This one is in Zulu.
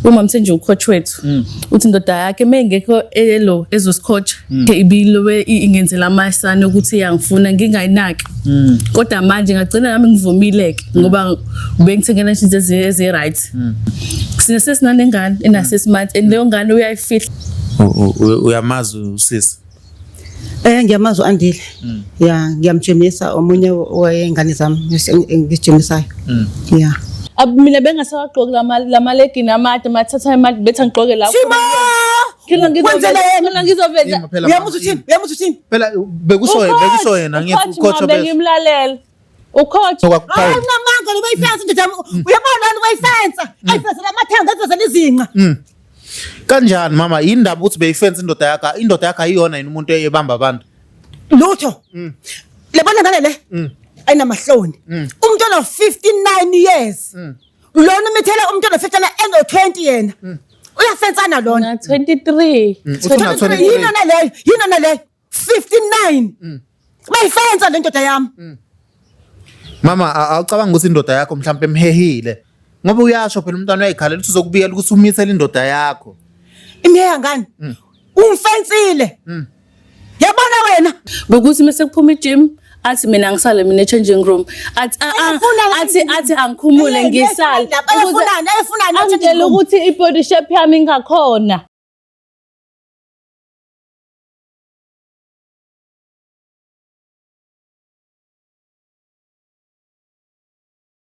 Uma mthenje ucoach wethu uthi indoda yakhe mengekho elo ezosikhocha ibilowe ingenzela amasana ukuthi iyangifuna ngingayinaki. Kodwa manje ngagcina nami ngivumile ke ngoba ubengithengela izinto ezi right. Sine sesinanengane ena 6 months and leyo ngane uyayifihla. Uyamazi usisi? Ngiyamazi u-Andile. Ya, ngiyamjimisa, omunye wey'ngane zami engijimisayo. Ya. Mina bengasawagqoki lama-legging amade, mathatha imali bethi angigqoke la. Shima! Khona Wenzela yena. Khona ngizoveza. Yima phela. Uyamuzwa uthini? Uyamuzwa uthini? Phela bekusho yena, ngithi ucoach Ucoach bengimlalela. Ucoach Hayi, unamanga lo, bayifensa indoda yami. Uyabona lana bayifensa. Ayifensela amathanga, ayifensela izinqa. Kanjani mama, indaba ukuthi beyifensa indoda yakho? Indoda yakho ayiyona yini umuntu ebamba abantu? Lutho. Lebona ngane le. Ayinamahloni. Umntwana 59 years. Lona umithela umntwana 59 eno 20 yena. Uyafensana lona. Na 23. Ufuna 23. Yini na leyo? Yini na leyo? 59. Bayifensa le ndoda yami. Mama, awucabanga ukuthi indoda yakho mhlawumbe emhehile? Ngoba uyasho phela umntwana uyayikhalela ukuthi uzokubiyela ukuthi umithele indoda yakho. Imheha ngani? Ungifensile. Yabona wena. Bekuthi mase kuphuma i-gym athi mina ngisale mina e-changing room, athi ah, ah, athi angikhumule ngisale. Ayefunani? Ayefunani? Angitshela ukuthi i-body shape yami ingakhona.